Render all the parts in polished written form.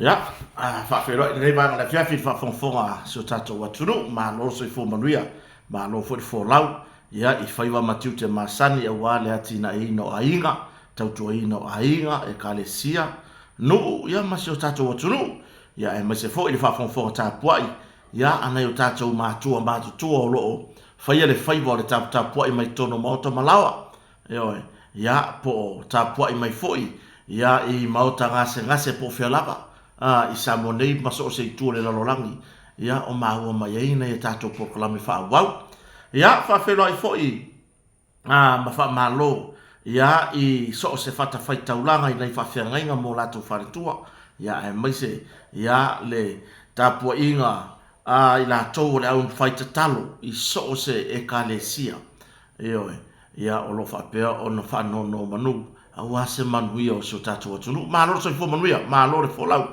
Ia, faafeiloai i lenei vaega o le afiafi i le faafogafoga a si o tatou atunuu. Malo le soifua manuia, malo foi le folau, ia, i faiva ma tiute masani aua le atinaeina o aiga, tautuaina o aiga, ekalesia, nuu, ia ma si o tatou atunuu. Ia, aemaise foi le faafogafoga tapuai, ia, a nai o tatou matua matutua o lo o faia le faiva o le taputapuai mai totonu o maota ma laoa. Ioe, ia, po o tapuai mai foi, ia, i maota gasegase po o fea lava, a, i Samoa nei ma so o se itu o le lalolagi, ia, o maua mai ai nai a tatou polokalame faaauau. Ia, faafeiloai foi, a, ma faamalo, ia, i so o se fatafaitaulaga i nai faafeagaiga ma o latou faletua, ia, aemaise, ia, le tapuaiga a i latou o le au faitatalo i so o se Ekalesia. Ioe, ia o lo o faapea ona faanonomanu aua se manuia o si o tatou atunuu. Malo le soifua manuia, malo le folau.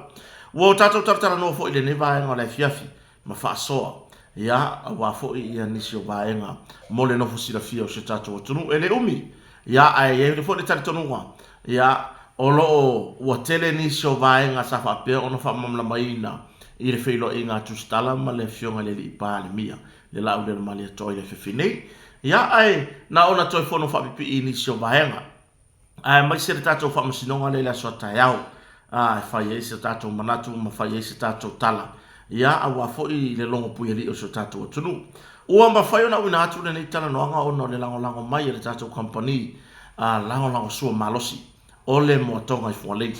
Ua o tatou talatalanoa foi i lenei vaega o le afiafi ma faasoa, ia, aua foi ia nisi o vaega mo le nofo silafia o si o tatou atunuu. E le umi, ia, ae i ai foi le talitonuga, ia, o lo o ua tele nisi o vaega sa faapea ona faamalamalamaina i le feiloaiga a Tusitala ma le Afioga i le Alii Palemia le Laaulialemalietoa i le afiafi nei. Ia, ae na ona toe fono faapipii i nisi o vaega, aemaise le tatou faamasinoga lea i le aso a taeao, a, e fai ai se tatou manatu ma fai ai se tatou tala, ia, aua foi le logo puialii o si o tatou atunuu. Ua mafai ona auina atu lenei talanoaga ona o le lagolago mai a le tatou kamupani a lagolagosua malosi. O le moatoga i Fugalei,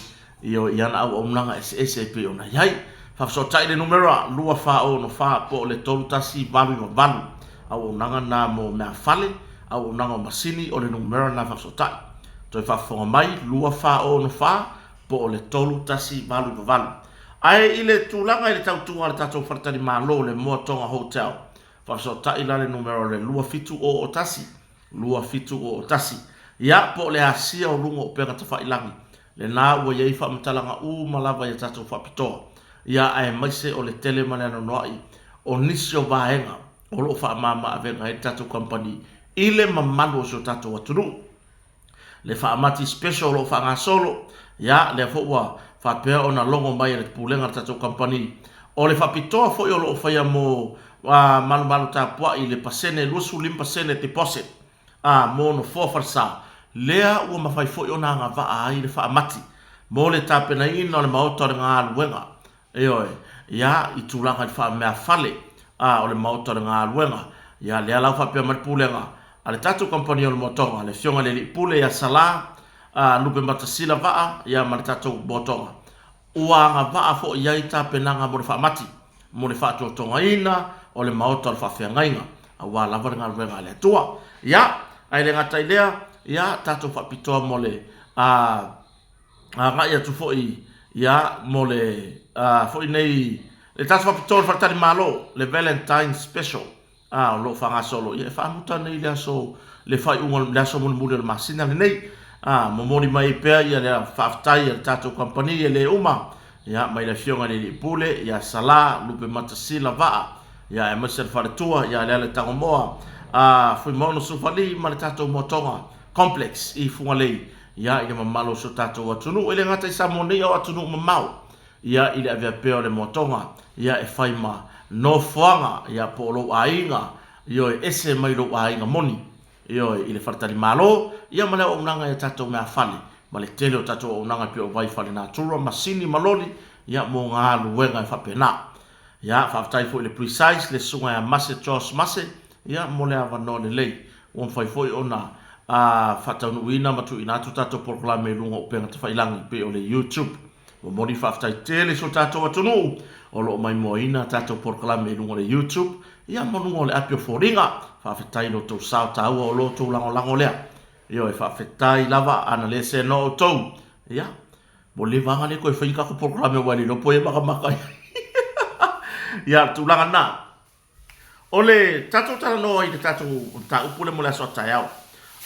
ioe, i ana auaunaga eseese e pei ona i ai. Faafesootai le numera 2464 po o le 3188. Auaunaga na mo meafale, auaunaga o masini, o le numera na faafesootai. Toe faafofoga mai, 2464 po o le 3188. Ae i le tulaga i le tautua a le tatou faletalimalo, le Moatoga Hotel, faafesootai la le numera o le 2701 2701. Ia, po o le asia o luga o upega tafailangi, lena ua i ai faamatalaga uma lava i a tatou faapitoa, ia, aemaise o le tele ma le anoanoai o nisi o vaega o lo o faamama avega ai le tatou kamupani i le mamalu o si o tatou atunuu. Le faamati special o lo o faagasolo, ia, lea foi ua faapea ona logo mai e le Pulega a le tatou kamupani. O le faapitoa foi o lo o faia mo malumalu tapuai i le pasene, 25% deposit, a, mo nofoa falesa, lea ua mafai foi ona agavaa ai le faamati mo le tapenaina o le maota o le galuega, Ioe, ia, i tulaga i le faameafale, a, o le maota o le galuega. Ia, lea la ua faapea mai le pulega a le tatou kamupani o le Moatoga, le Afioga i le Alii Pule ia Salã, a, Lupematasila Vaa, ia ma le tatou Moatoga. Ua agavaa foi i ai tapenaga mo le faamati, mo le faatoatogaina o le maota o le faafeagaiga, aua lava le galuega a le Atua. Ia, ae le gata i lea, ia, tatou faapitoa mo le, a, agai atu foi ia mo le foi nei le tatou faapitoa le faletalimalo le Valentine Special a o lo o faagasolo ia e faamuta nei le aso le faaiuga le aso mulimuli o le masina lenei a momoli mai ai pea ia le faafetai a le tatou kamupani e le uma ia mai le afioga i le Alii Pule ia Salã Lupematasila Vaa ia aemaise le faletua ia Leala Tagomoa a Fuimaono Sufali ma le tatou moatoga Complex i Fugalei Ia, i le mamalu o si o tatou atunuu, e le gata i Samoa nei a o atunuu mamao, ia, i le avea pea o le moatoga, ia, e fai ma nofoaga, ia, po o lou aiga, ioe, ese mai lou aiga moni, ioe, i le faletalimalo, ia, ma le auaunaga i a tatou meafale, ma le tele o tatou auaunaga e pei o vai fale-natura, masini ma loli, ia, mo galuega e faapena. Ia, faafetai foi i le Precise, le Susuga ia Mase Josh Mase, ia, mo le avanoa lelei ua mafai foi ona faataunuuina ma tuuina atu tatou polokalame i luga o upega tafailangi e pei o le YouTube. Momoli faafetai tele i so tatou atunuu o lo o maimoaina tatou polokalame i luga o le YouTube ia ma luga o le api o foliga. Faafetai i lo outou sao taua o lo outou lagolago lea. Ioe, faafetai lava ana le senoa outou. Ia, ua leva lava le toe fai ni tatou polokalame aua e le iloa po o ai e matamata i ai. Ia, o le tulaga lena. O le tatou talanoa i le tatou mataupu lea mo le aso a taeao,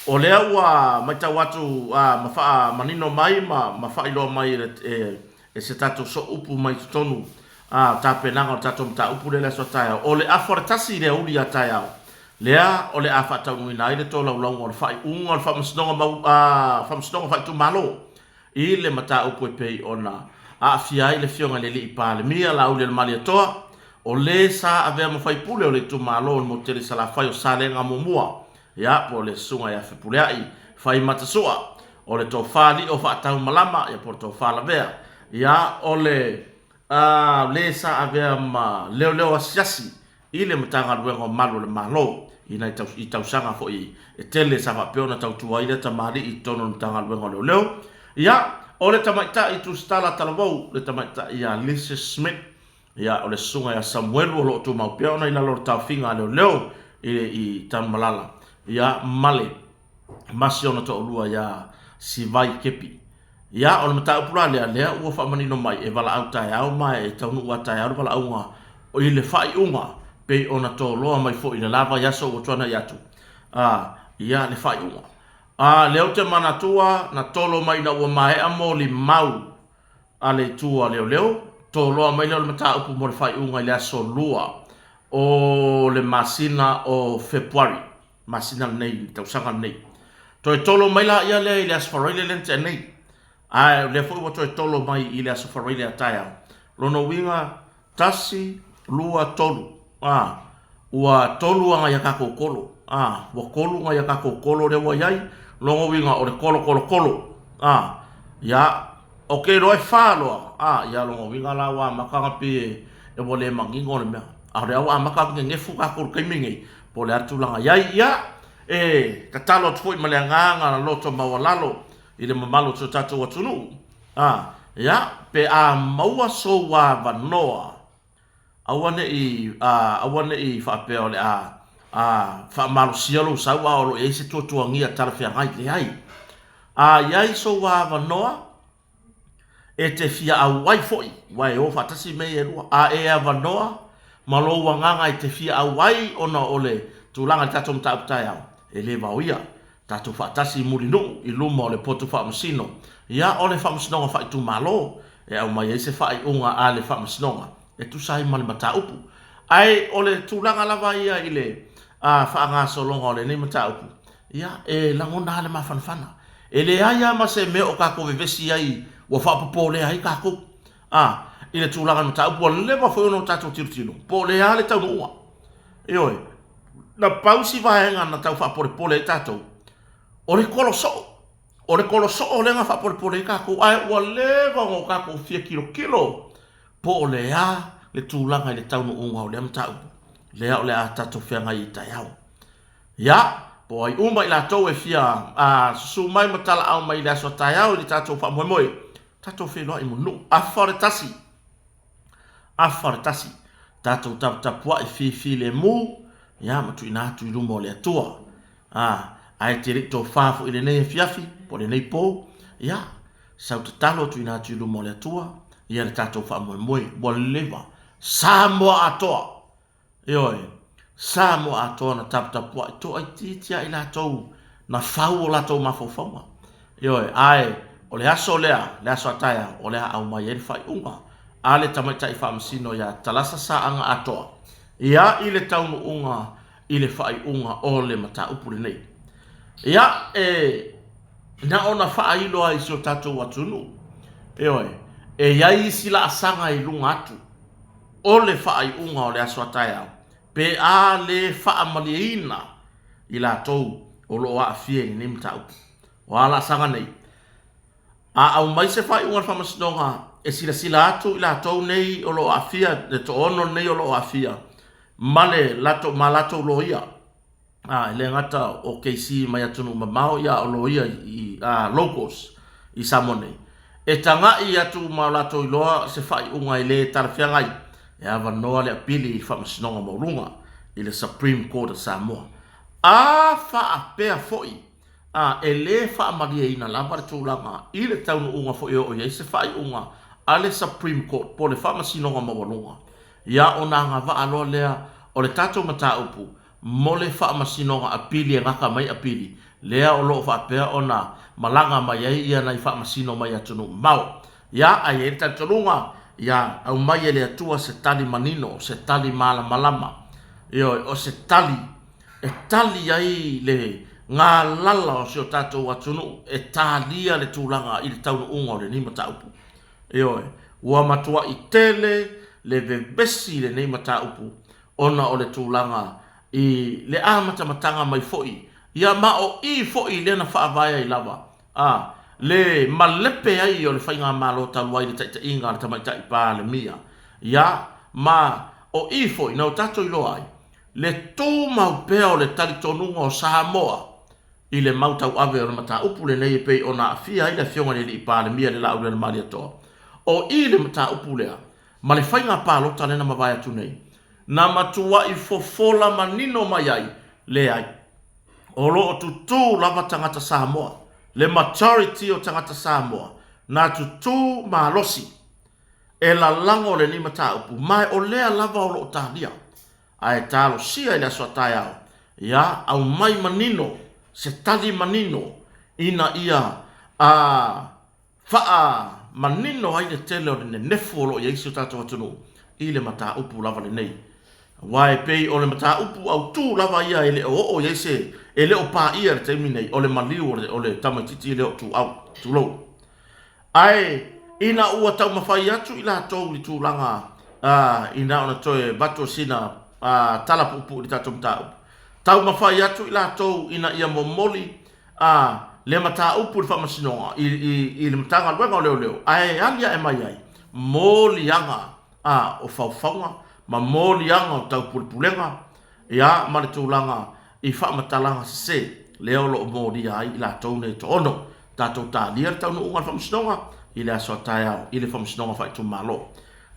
o lea ua matau atu ma faamanino mai ma faailoa mai e se tatou sooupu mai totonu o tapenaga o le tatou mataupu lea i le aso a taeao, o le afa o le tasi i le aoauli a taeao, lea o le a faataunuuina ai le tolaulauga o le faaiuga o le Faamasinoga Faa-Itumalo i le mataupu e pei ona aafia ai le Afioga i le Alii Palemia Laaulialemalietoa, o le sa avea ma faipule o le itumalo o le motu tele i Salafai o Salega Muamua, ia, po o le Susuga ia Fepuleai Faimatasua, o le Tofa Lio Faataumalama, ia, po o le Tofa Lavea, ia, o le le sa avea ma leoleo asiasi i le Matagaluega o Malu o le Malo i nai i tausaga foi e tele sa faapea ona tautua ai lea tamalii i totonu o le Matagaluega o Leoleo. Ia, o le tamaitai tusitala talavou, le tamaitai ia Lisa Smith, ia, o le susuga ia Samuelu o lo o tumau pea ona i lalo o le taofiga a leoleo i, i Tanumalala, ia, ma le ma si ona toalua ia Sivai Kepi. Ia, o le mataupu la lea, lea ua faamanino mai e valaau taeao ma e taunuu a taeao le valaauga i le faaiuga pei ona toloa mai foi i le la vaiaso ua tuanai atu, a, ia le faaiuga. A, lea ou te manatua na tolo mai ina ua maea molimau a le itu a leoleo, toloa mai lea o le mataupu mo le faaiuga i le aso Lua o le masina o Fepuari. masina lenei, le tausaga lenei. Toe tolo mai la ia lea i le Aso Faraile lea na tea nei. Ae o lea foi ua toe tolo mai i le Aso Faraile a taeao. Lona uiga, 1, 2, 3. A, ua tolu lava nai a tatou kolo. A, ua tolu nai a tatou kolo lea ua i ai. Lona uiga o le kolo kolo kolo. A, ia, Ou te iloa e fa loa, a, ia lona uiga la ua amata ona pei e ua le manino le mea. A o lea ua amata ona nenefu tatou i le taimi lenei, po o le a le tulaga i ai. Ia, e tatalo atu foi ma le agaga loto maualalo i le mamalu o si o tatou atunuu, a, ia, pe a maua sou avanoa, Aua ne i, aua ne i faapea o le a faamalosia lou sau a o lo o i ai se tuatuagia talafeagai. Leai. A i ai sou avanoa, e te fia auai foi, aua e o faatasi mea ia e lua. A e avanoa ma lou agaga e te fia auai ona o le tulaga i le tatou mataupu taeao, e le vaoia. Tatou faatasi i Mulinuu i luma o le potu faamasino, ia o le faamasinoga faaitumalo e aumai ai se faaiuga a le faamasinoga e tusa ai ma le mataupu. Ae o le tulaga lava ia i le faagasologa o lenei mataupu, ia e lagona lava le mafanafana. E leai lava ma se mea o tatou vevesi ai ua faapopolea ai tatou i le tulaga o le mataupu ua leva foi ona tatou tilotilo po o le a le taunuuga. Ioe. Na pau si vaega na tau faapolepole ai tatou, o le kolo soo. O le kolo soo lea na faapolepole ai tatou, ae ua leva ona tatou fia tilotilo po o le a le tulaga i le taunuuga o lea mataupu, lea o le a tatou feagai ai taeao. Ia, po o ai uma i latou e fia susu mai ma talaau mai i le aso a taeao i le tatou faamoemoe, tatou feiloai i Mulinuu, afa o le tasi. Afa o le tasi, tatou taputapuai fifilemu, ia, ma tuuina atu i luma o le Atua. A, ae te le i tofa foi i lenei afiafi, po o lenei po, ia, sau tatalo tuuina atu i luma o le Atua, ia le tatou faamoemoe, ua leva, Samoa atoa! Ioe, Samoa atoa na taputapuai toaitiiti lava i latou na fau o latou mafaufauga. Ioe, ae o le aso lea, le aso a taeao, o le a aumai ai le faaiuga a le tamaitai faamasino ia Talasa Saaga Atoa, ia i le taunuuga i le faaiuga o le mataupu lenei. Ia, e na ona faailo lava i si o tatou atunuu, ioe, e i ai isi laasaga i luga atu, o le faaiuga o le aso a taeao, pe a le faamalieina i latou o lo o aafia i lenei mataupu. O a laasaga nei? A aumai se faaiuga a le Faamasinoga e silasila atu i latou nei o lo o aafia, le toaono lenei o lo o aafia ma le latou, ma latou loia, A, e le gata o KC mai atunuu mamao, ia a o loia i, a, locals i Samoa nei. E taga'i atu ma o latou iloa se faaiuga e le talafeagai, e avanoa le apili i le Faamasinoga Maualuga i le Supreme Court of Samoa. A faapea foi, a, e le faamalieina lava le tulaga i le taunuuga foi e oo i ai se faaiuga a le Supreme Court po o le Faamasinoga Maualuga, ia ona agavaa loa lea o le tatou mataupu mo le faamasinoga apili e gata mai apili, lea o lo o faapea ona malaga mai ai ia nai faamasino mai atunuu mamao. Ia, ae i ai le talitonuga, ia aumai e le Atua se tali manino, se tali malamalama, ioe, o se tali e tali ai le galala o si o tatou atunuu e talia le tulaga i le taunuuga o lenei mataupu. Ioe. Ua matuai tele le vevesi i lenei mataupu ona o le tulaga i le amatamataga mai foi ia ma o i foi lea na faavae ai lava a le malepe ai o le faigamalo talu ai i le taitaiga a le Tamaitai Palemia ia ma o i foi na o tatou iloa ai le tumau pea o le talitonuga o Samoa i le mau tauave o le mataupu lenei e pei ona aafia ai le Afioga i le Alii Palemia le Laaulialemalietoa. O i le mataupu lea ma le faiga palota lea na mavae atu nei, na matuai fofola manino mai ai, leai, o lo o tutū lava tagata Samoa, le majority o tagata Samoa na tutū malosi e lalago lenei mataupu, ma o lea lava o lo o talia. Ae talosia i le aso a taeao, ia aumai manino se tali manino ina ia a faamanino ai le tele o le nenefu o lo o i ai si o tatou atunuu i le mataupu lava lenei. Aua e pei o le mataupu autu lava ia e le o oo i ai se, e le o paia i le taimi nei, o le maliu o le tamaitiiti lea o Tuau, tulou. Ae ina ua taumafai atu i latou i le tulaga ina ona toe avatu o sina tala puupuu i le tatou mataupu, taumafai atu i latou ina ia momoli lea mataupu i le Faamasinoga, i le Matagaluega o Leoleo, ae aliae mai ai moliaga o faufauga ma moliaga o taupulepulega, ia ma le tulaga i faamatalaga sese lea o lo o molia ai i latou nei toaono. Tatou talia le taunuuga a le Faamasinoga i le aso a taeao i le Faamasinoga Faaitumalo.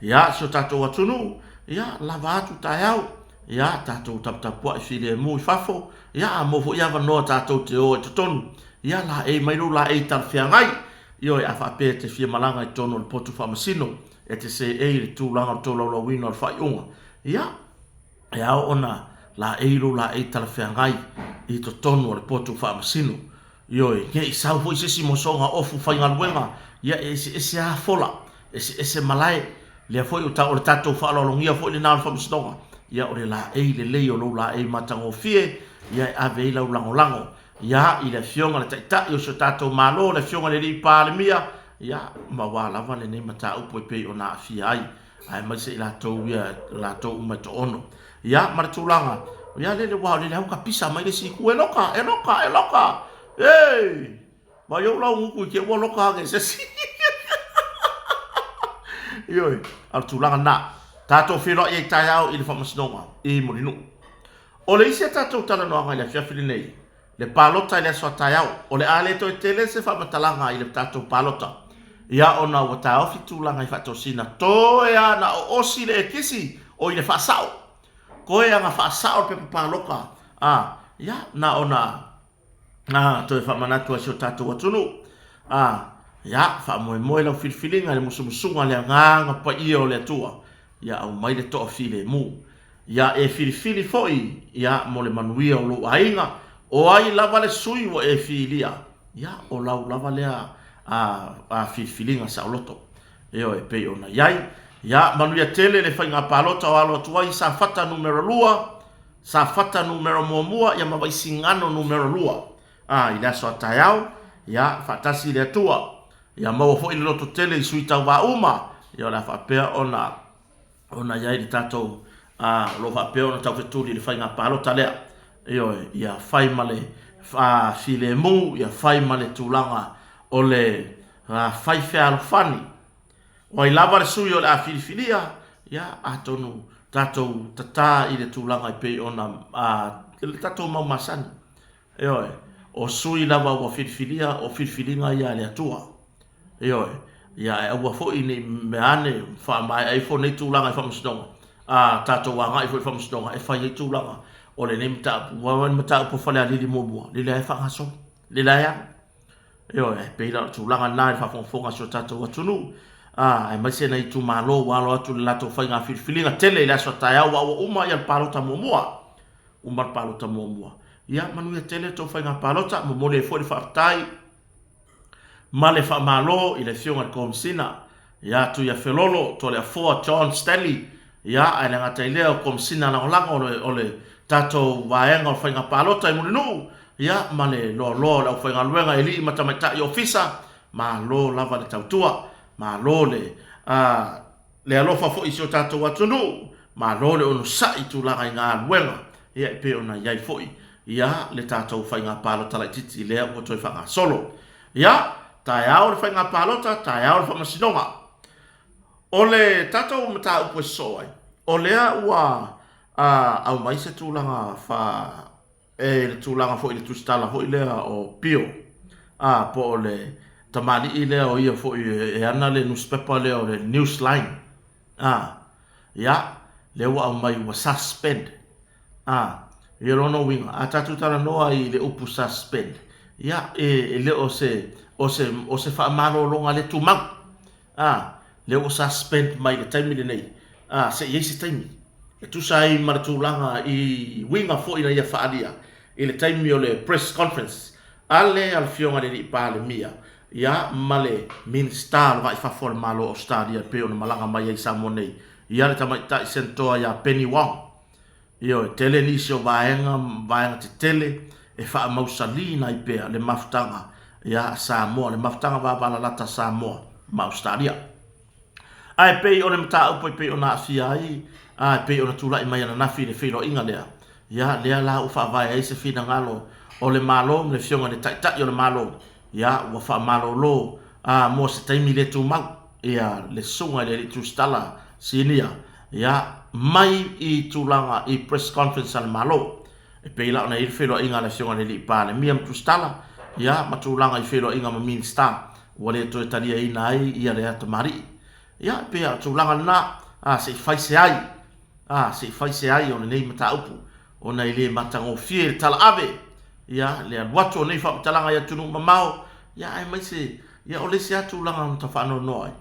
Ia, si o tatou atunuu, ia, lava atu taeao, ia, tatou taputapuai filemu i fafo, ia, a maua foi avanoa tatou te o ai i totonu, ia, laei mai lou laei talafeagai, ioe, a faapea e te fia malaga i totonu o le potu faamasino, e te seei i le tulaga o le tolaulauina o le faaiuga, ia, e ao ona laei lou laei talafeagai i totonu o le potu faamasino. Ioe, ne i sau foi se isi mosoga ofu faigaluega, ia e eseese lava fola, eseese malae, lea foi o le tatou faaaloalogia foi lena o le faamasinoga, ia o le laei lelei o lou laei matagofie, ia e ave ai lau lagolago, ia i le Afioga i le Taitai o si o tatou Malo, le Afioga i le Alii Palemia, ia ma aua lava lenei mataupu e pei ona aafia ai aemaise i latou ia latou uma e toaono. Ia, ma le tulaga, ia lele ua lele au ka pisa mai le isi itu, e loka, e loka, e loka, ei, mai ou lau gutu i te ua loka ane se isi. Ioe, a o le tulaga lena, tatou feiloai ai taeao i le faamasinoga i Mulinuu. O le isi a tatou talanoaga i le afiafi lenei, Le palota i le aso a taeao. O le a le toe tele se faamatalaga i le tatou palota, ia ona ua taofi tulaga i faatosina, toe a na oosi le ekisi o i le faasao. Koe a na faasao le pepa palota, a, ia, na ona a, toe faamanatu ai si o tatou atunuu. A, ia, faamoemoe lau filifiliga i le musumusuga a le Agaga Paia o le Atua, ia aumai le toa filemu. Ia e filifili foi, ia, mo le manuia o lou aiga, o ai lava le sui ua e filia, ia, o lau lava lea a, a filifiliga saoloto. Ioe, e pei ona i ai. Ia, manuia tele le faiga palota o alo atu ai Safata numera 2, Safata numera 1, ia ma Vaisigano numera 2. A, i le aso a taeao, ia, faatasi le Atua. Ia maua foi le loto tele i sui tauva uma, ia o le a faapea ona ona i ai le tatou a, o lo o faapea ona taufetuli i le faiga palota lea. Ioe, ia fai ma le a, filemu, ia fai ma le tulaga o le a, fai fealofani. O ai lava le sui o le a filifilia, ia atonu tatou tata i le tulaga e pei ona a, le tatou mau masani. Ioe, o sui lava ua filifilia, o filifiliga ia a le Atua. Ioe, ia ae aua foi ne i mea ane faamaea ifo nei tulaga i faamasinoga, a tatou agai foi i faamasinoga e fai ai tulaga o lenei mataupu. Aua o le mataupu a Falealili muamua, lele lava e faagasolo, lele lava e alu. Ioe, e pei la o le tulaga lena i le faafogafoga a si o tatou atunuu, a, aemaise nai itumalo ua alo atu i le latou faiga filifiliga tele i le aso a taeao aua ua uma le palota muamua. Uma le palota muamua. Ia, manuia tele le tou faiga palota, momoli ai foi le faafetai ma le faamalo i le Afioga i le Komesina ia Tuiafelolo Toleafoa John Stanley, ia, ae le gata i lea o Komesina Lagolago o le, o le tatou vaega o le faiga palota i Mulinuu, ia, ma le loaloa o le aufaigaluega i alii ma tamaitai ofisa, malo lava le tautua, malo le. le alofa foi i si o tatou atunuu, malo le onosai i tulaga i galuega, ia e pei ona i ai foi ia le tatou faiga palota laitiiti lea ua toe faagasolo. Ia, taeao le faiga palota, taeao le faamasinoga. O le tatou mataupu e sosoo ai, o lea ua aumai se tulaga fa e le tulaga foi i le tusitala foi lea o Pio, a po o le tamalii lea o ia foi e ana le nusipepa lea o le Newsline, a ia, lea ua aumai ua suspend, a ia lona uiga, a tatou talanoa i le upu suspend, ia e le o se o se o se faamalologa le tumau, a lea ua suspend mai i le taimi lenei, a se i ai se taimi e tusa ai ma le tulaga i uiga foi na ia faaalia i le taimi o le press conference a le Afioga i le Alii Palemia ia ma le Minisita o le Vai Fafo a le Malo o Ausetalia e pei ona malaga mai ai i Samoa nei ia le Tamaitai Senatoa ia Penny Wong. Ioe, tele nisi o vaega ma vaega tetele e faamausaliina ai pea le mafutaga ia Samoa, le mafutaga vavalalata a Samoa ma Ausetalia. Ae pei o le mataupu e pei ona aafia ai, a e pei ona tulai mai ananafi i le feiloaiga lea, ia, lea la ua faavae ai se finagalo o le Malo ma le Afioga i le Taitai o le Malo, ia, ua faamalolo, a, mo se taimi le tumau, ia, le Susuga i le Alii Tusitala Sinia, ia, mai i tulaga i press conference a le Malo. E pei la ona i ai le feiloaiga a le Afioga i le Alii Palemia ma Tusitala, ia, ma tulaga i feiloaiga ma Minisita, ua le toe taliaina ai ia lea tamalii. Ia, e pei o le tulaga lena, a, se i fai se ai, a, se i fai se ai o lenei mataupu, ona e le matagofie le talaave, ia, le alu atu o nei faamatalaga i atunuu mamao, ia, aemaise, ia, o le isi lava tulaga na ta faanoanoa ai,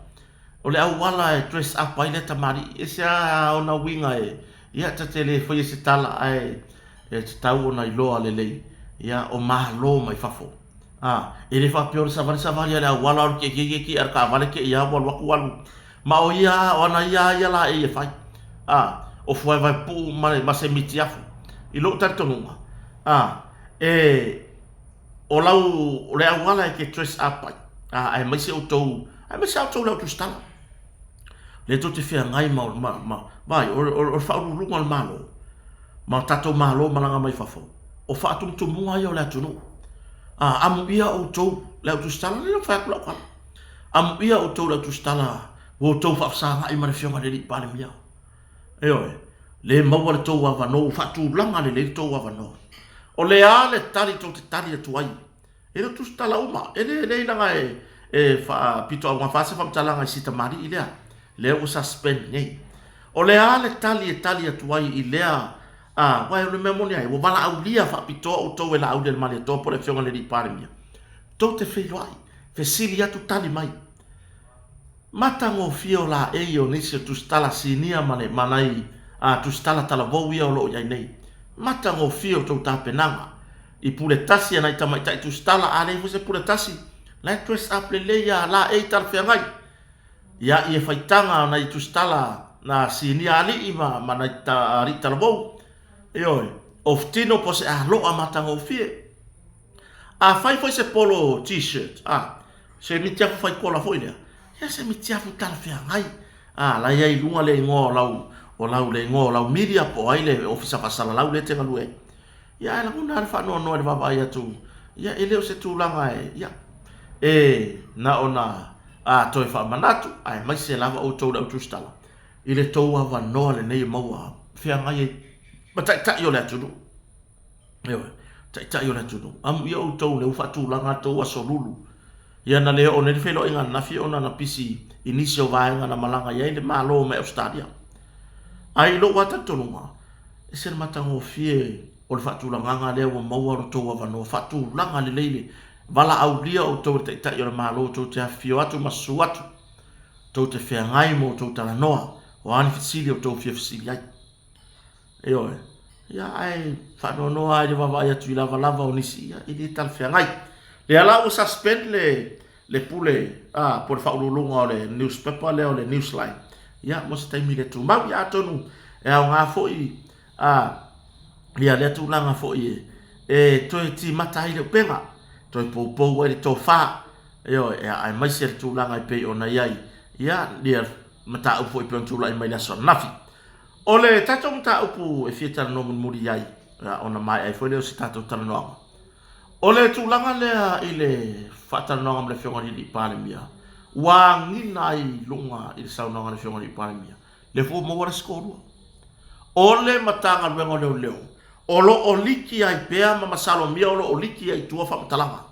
o le auala e dress up ai lea tamalii, e ese lava ona uiga e, ia, ta te le faia se tala, ae e tatau ona iloa lelei, ia, o Malo mai fafo. A, e le faapea o le savali savali a le auala o le kiekie a le taavale te i a ua alu atu alu. Ma o ia o ana ia a ia laei e fai. A, o fuaevae pupuu ma, ma se mitiafu. I lou talitonuga, a, e, o lau, o le auala e te dress up ai, a, aemaise outou, aemaise lava outou le au tusitala. Lea tou te feagai ma, ma, ma, vaai, o, o, o le faauluuluga o le Malo, ma tatou Malo malaga mai fafo, o faatumutumuga ia o le atunuu. A, amuia outou le au tusitala, lea na fai atu lau tala. Amuia outou le au tusitala ua outou faafesagai ma le Afioga i le Alii Palemia. Ioe, le maua le tou avanoa, ua faatulaga lelei le tou avanoa. O le a le tali tou te tali atu ai? E le o tusitala uma, e le lelei leaga e, e faapitoaugafa se faamatalaga i si tamalii lea, lea ua suspend nei. O le a le tali e tali atu ai i lea, a, aua o le mea moni ai, ua valaaulia faapitoa outou e Laaulialemalietoa po o le Afioga i le Alii Palemia, tou te feiloai, fesili atu tali mai. Matagofie o laei o nisi o tusitala sinia ma le ma nai a tusitala talavou ia o lo o i ai nei. Matagofie o tou tapenaga. I pule tasi a nai tamaitai tusitala, a leai foi se pule tasi, la e dress up lelei a laei talafeagai. Ia i e faitaga o nai tusitala na sinia alii ma ma nai ta alii talavou. Ioe, off tino po o se aloa matagofie. A fai foi se polo t-shirt, a, se mitiafu fai kola foi lea, ia se mitiafu talafeagai. A, la e i ai i luga le igoa o lau, o lau, le igoa o lau media po o ai le ofisa faasalalau lea e te galue ai. Ia ae lagona lava le faanoanoa i le vaavaai atu, ia e le o se tulaga e, ia, e na ona a, toe faamanatu, aemaise lava outou le au tusitala i le tou avanoa lenei e maua feagai ai ma taitai o le atunuu. Ioe, taitai o le atunuu. Amuia outou lea ua faatulaga a outou aso lulu. Ia na le oo nei le feiloaiga ananafi ona na pisi i nisi o vaega na malaga i ai le Malo mai Ausetalia. Ae i lou lava talitonuga, e ese le matagofie o le faatulagaga lea ua maua lo outou avanoa, faatulaga lelei le valaaulia outou e le Taitai o le Malo tou te afifio atu ma susu atu, tou te feagai ma outou talanoa, o a ni fesili o outou fia fesili ai. Ioe. Ia, ae faanoanoa lava i le vaavaai atu i lavalava o nisi, ia, e le talafeagai. Lea la ua suspend le, le pule, a, po o le faauluuluga o le newspaper lea o le Newsline, ia, mo se taimi le tumau. Ia, atonu e aoga foi, a, ia lea tulaga foi e, e toe timata ai le upega, toe poupou ai le tofa, ioe, aemaise le tulaga e pei ona i ai. Ia, ia mataupu foi pei ona tulai mai le aso ananafi. O le tatou mataupu e fia talanoa mulimuli ai, ona maea ai foi lea o se tatou talanoaga. O le tulaga lea i le faatalanoaga ma le Afioga i le Palemia, ua agiga ai i luga i le saunoaga a le Afioga i le Palemia, lea foi ua maua le isi toalua. O le Matagaluega o Leoleo, o lo o liki ai pea ma masalomia o lo o liki ai i tua faamatalaga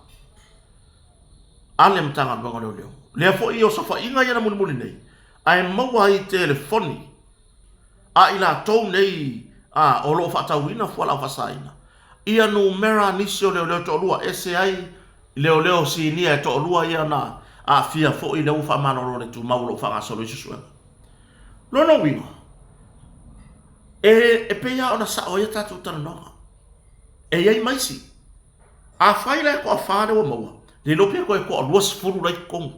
a le Matagaluega o Leoleo. Lea foi osofaiga ia na mulimuli nei, ae maua ai i telefoni a i latou nei a, o lo o faatauina fualaau faasaina, ia numera a nisi o leoleo e toalua, ese ai leoleo sinia e toalua ia na aafia foi lea ua faamalolo le tumau o lo o faagasolo ai suesuega. Lona uiga, e, e pei lava ona sao ai a tatou talanoaga. E i ai ma isi. Afai la e toafa lea ua maua, le iloa pe toe toa 20 la i totonu.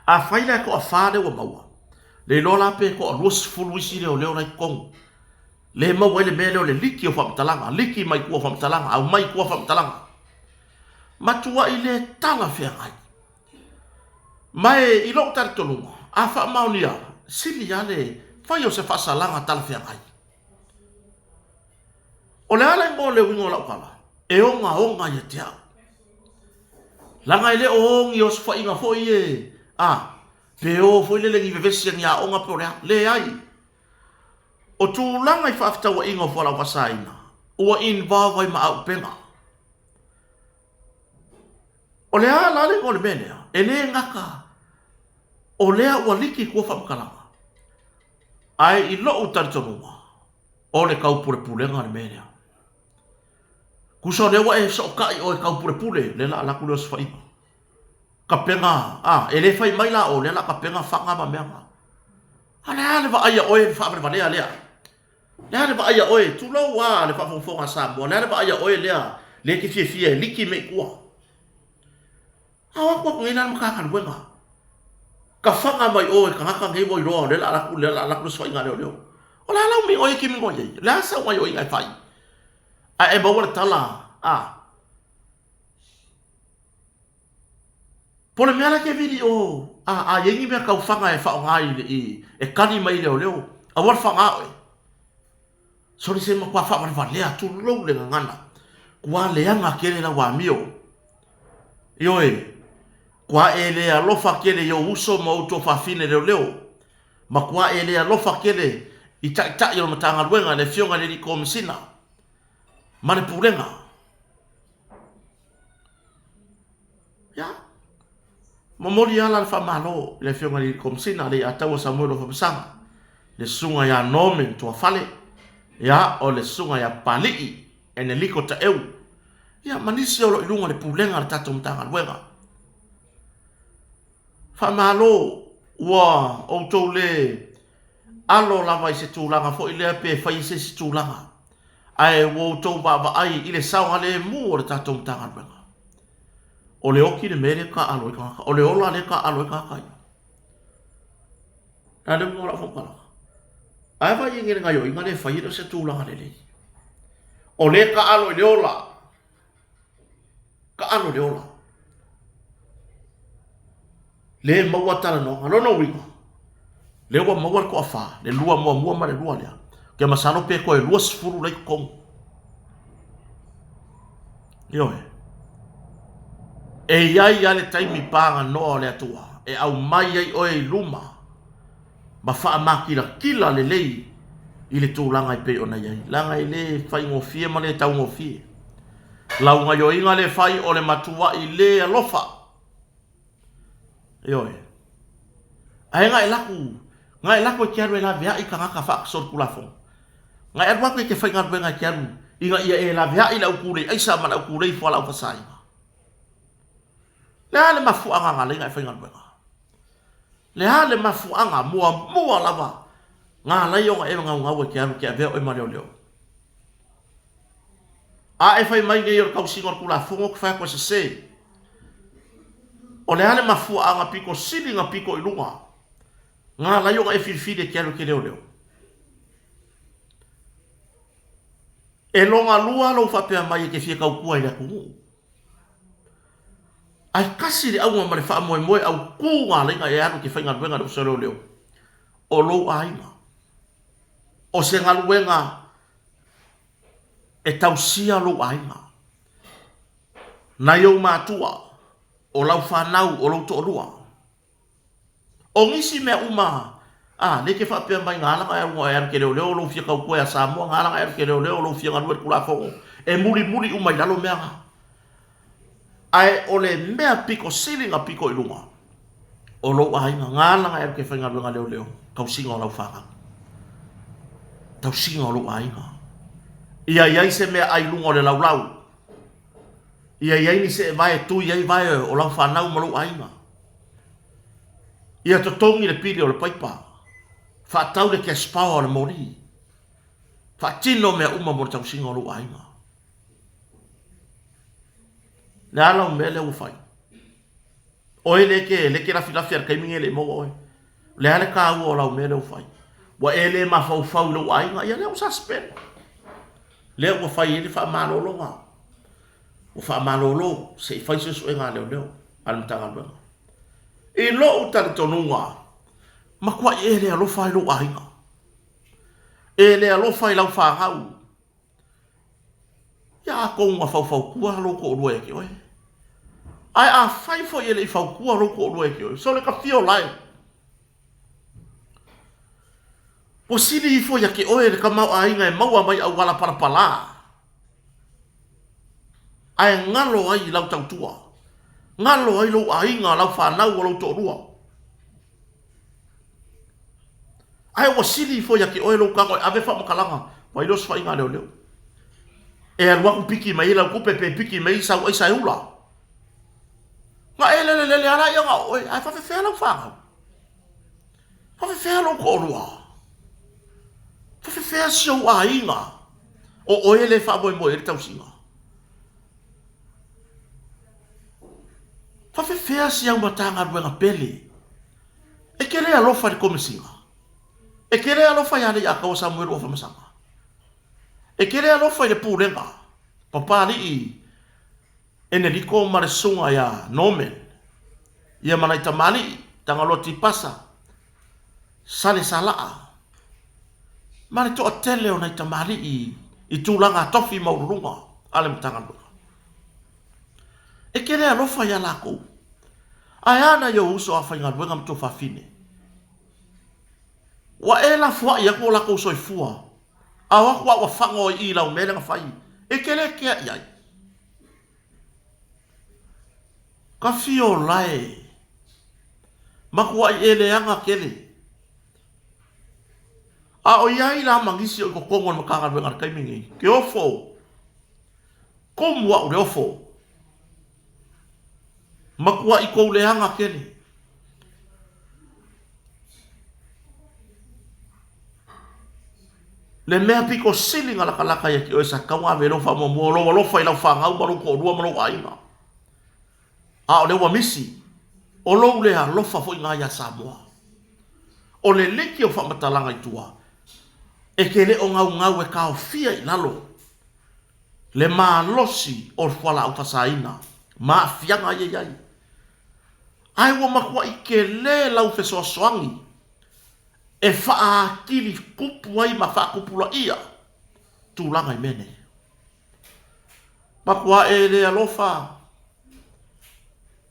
Afai la e toafa lea ua maua, le iloa la pe toa 20 isi leoleo la i totonu. Le maua ai le mea lea o le liki o faamatalaga, liki mai tua o faamatalaga, aumai tua faamatalaga. Matuai le talafeagai. Ma e i lou talitonuga, a faamaonia, sili lava le fai o se faasalaga talafeagai. O le a le igoa o le uiga o lau tala? E ogaoga ia te au. Leaga e le o o ni osofaiga foi e, a, pe o foi lele ni vevesi a ni aoga pe o le a. Leai. O tulaga i faafetauaiga o fualaau faasaina, ua involve ai ma auupega. O le a la le igoa o le mea lea? E le gata o lea ua liki i tua faamatalaga, ae i lou talitonuga, o le taupulepulega le mea lea. Tusa o lea ua e fesootai oe taupulepule, lea la alu atu lea o se faiga. Tapena, a, e le fai mai la o lea la tapena faga ma mea na. A o le a le vaai a oe le faavalevalea lea? Le a le vaai a oe, tulou a le faafogafoga a Samoa, le a le vaai a oe lea, lea e te fiafia e liki mea i tua? A o atu atu nei la le Matagaluega, tafaga mai o e tagata nei ua iloa o lea o le a alu atu, o lea o le a alu atu le osofaiga a leoleo. O le a lau migoi e te migoi ai? O le a sau gaoioiga e fai? Ae e maua le tala, a? Po o le mea la e te vili i o, a, a i ai ni mea tau faga e faaaoga i, i, e kali mai i leoleo, aua le faga oe. Sole se matua faavalevalea, tulou le gagana. Ua leaga tele lau amio. Ioe, ua e le alofa tele i ou uso ma ou tuafafine leoleo. Matua e le alofa tele i taitai o le Matagaluega, le Afioga i le Alii Komesina ma le Pulega. Ia, momoli lava la le faamalo i le Afioga i le Komesina Leiataua Samuel Afamasaga, le Susuga ia Norman Tuafale, ia, o le Susuga ia Papalii Eneliko Taeu, ia, ma nisi o lo o i luga o le Pulega a le tatou Matagaluega. Faamalo ua outou le alo lava i se tulaga foi lea pe fai i se isi tulaga, ae ua outou vaavaai i le saogalemu o le tatou Matagaluega. O le oki le mea lea e taaalo ai tagata, o le ola lea e taaalo ai tagata ia. O le a le uiga o lau faamatalaga? Ae vaai i le gaoioiga lea e fai e le o se tulaga lelei. O lea e taaalo i le ola, Taalo le ola. Le maua talanoaga. Lona uiga, lea ua maua le toafa, le lua muamua ma le lua lea. Ou te masalo pe toe 20 la i totonu. Ioe. E i ai lava le taimi paganoa o le Atua e aumai ai oe i luma ma faamakilatila lelei i le tulaga e pei ona i ai, leaga e le faigofie ma le taugofie. Lau gaioiga le fai o le matuai le alofa. Ioe. Ae na e laku, na e laku e te alu e laveai tagata faasolitulafono. Na e alu atu e te faigaluega e te alu ina ia e laveai le au kūlei aisa ma le au kūlei fualaau faasaina. Le a le mafuaaga na ala ai ona e faigaluega? Le a le mafuaaga muamua lava na ala ai ona e gaugau e te alu e te avea oe ma leoleo? A e fai mai nei o le tausiga o le Tulafono ou te fai atu e sese. O le a le mafuaaga pito sili na pito i luga na ala ai ona e filifili e te alu e te leoleo? E logalua lou faapea mai e te fia tautua i le atunuu. Ae kasi le auga ma le faamoemoe autū ngā laina e alu i te faigaluega i le Ofisa o Leoleo, o lou aiga. O se galuega e tausia lou aiga. Nai ou matua, o lau fanau, o lou toalua. O nisi mea uma, a, lea e te faapea mai na ala ona e alu e alu te leoleo lou fia tautua ia Samoa, na ala ona e alu te leoleo lou fia galue i le Tulafono, e mulimuli uma i lalo mea na. Ae o le mea pito sili ona pito i luga, o lou aiga, na ala ona e alu te faigaluega leoleo, tausiga o lau fanau, tausiga o lou aiga. Ia i ai se meaai i luga o le laulau, Ia i ai ni seevae e tui ai vae o lau fanau ma lou aiga. Ia totogi le pili o le paipa. Faatau le cash power o le moli. Faatino mea uma mo le tausiga o lou aiga. Le a lau mea lea ua fai? Oe lea e te lafilafi a le taimi nei e le i maua oe. O le a le taua o lau mea lea ua fai? Ua e le mafaufau i lou aiga, ia lea ua suspend. Lea ua fai ai le faamalologa. Ua faamalolo se i fai suesuega a leoleo a le Matagaluega. I lou talitonuga, matuai e le alofa i lou aiga. E le alofa i lau fanau. Ia atonu na faufautua lou toalua ia te oe. Ae afai foi e le i fautua lou toalua ia te oe, sole ta fia ola e. Ua sili ifo ia te oe le tamaoaiga e maua mai auala palapala, ae galo ai i lau tautua, galo ai lou aiga, lau fanau, o lou toalua. Ae ua sili ifo ia te oe lou tago e ave faamatalaga, vaai lea o se faiga a leoleo. E alu atu piki mai ai lau tupe pe piki mai sau aisa e ula. Na e lelelele lava laia na o oe, ae faafefea lau fanau? Faafefea lou toalua? Faafefea si ou aiga o oe e le faamoemoe i ai le tausiga? Faafefea si au Matagaluega pele? E te le alofa i le Komesina? E te le alofa ia Leiataua Samuelu Afamasaga? E te le alofa i le Pulega, Papalii Eneliko ma le susuga ia Norman, ia ma nai tamalii, Tagaloa Tipasa, Sale Salaa, ma le toatele o nai tamalii i tulaga tofi maualuluga a le Matagaluega. E te le alofa ia lakou. Ae a nai ou uso a faigaluega ma tuafafine? Ua e lafoai atu o lakou soifua, a o atu a ua fago i i lau mea lea na fai, e te le kea i ai. Ka fio lae. Matuai e leaga tele. A o i ai la ma nisi o i totonu o le Matagaluega i le taimi lenei, ke ofo, kumu a'u le ofo. Matuai tou leaga tele. Le mea pito sili na latalata ia te oe sa tatau ona ave i ai lou faamuamua, o lou alofa i lau fanau ma lou toalua ma lou aiga. A o lea ua misi, o lou le alofa foi lena ia Samoa. O le liki o faamatalaga i tua, e te le o naunau e taofia i lalo le malosi o le fualaau fasaina ma aafiaga ia e i ai. Ae ua matuai tele lau fesoasoani e faaatili tupu ai ma faatupulaia tulaga i mea nei. Matua e le alofa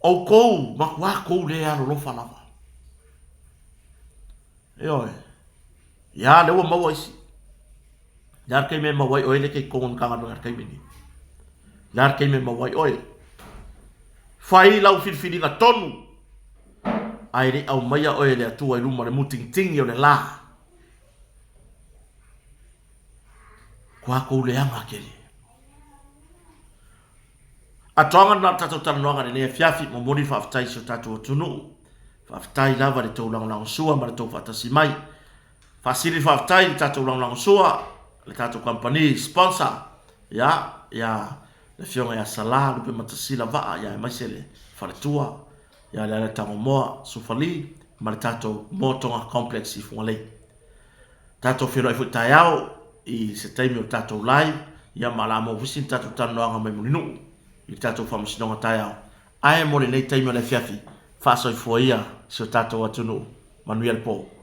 outou, matua tou le alolofa lava. Ioe. Ia, lea ua maua isi. Le a le taimi e maua ai oe lea e te i totonu o le Matagaluega i le taimi lenei? Le a le taimi e maua ai oe? Fai lau filifiliga tonu, ae le i aumaia oe e le Atua i luma o le mutingitigi o le la. Kua kou leaga tele. Atoaga lena o le tatou talanoaga i lenei afiafi, momoli le faafetai i si o tatou atunuu. Faafetai lava i le tou lagolagosua ma le tou faatasi mai. Faasili le faafetai i le tatou lagolagosua, le tatou kamupani sponsor, ia, ia le Afioga ia Sala Lupematasila Vaa, ia aemaise le faletua, ia Leala Tagomoa Sufali ma le tatou Motoga Complex i Fugalei. Tatou feiloai foi taeao i se taimi o le tatou live, ia ma o le a maua foi sina tatou talanoaga mai Mulinuu i le tatou faamasinoga taeao. Ae mo lenei taimi o le afiafi, faasoifua ia si o tatou atunuu. Manuia le po.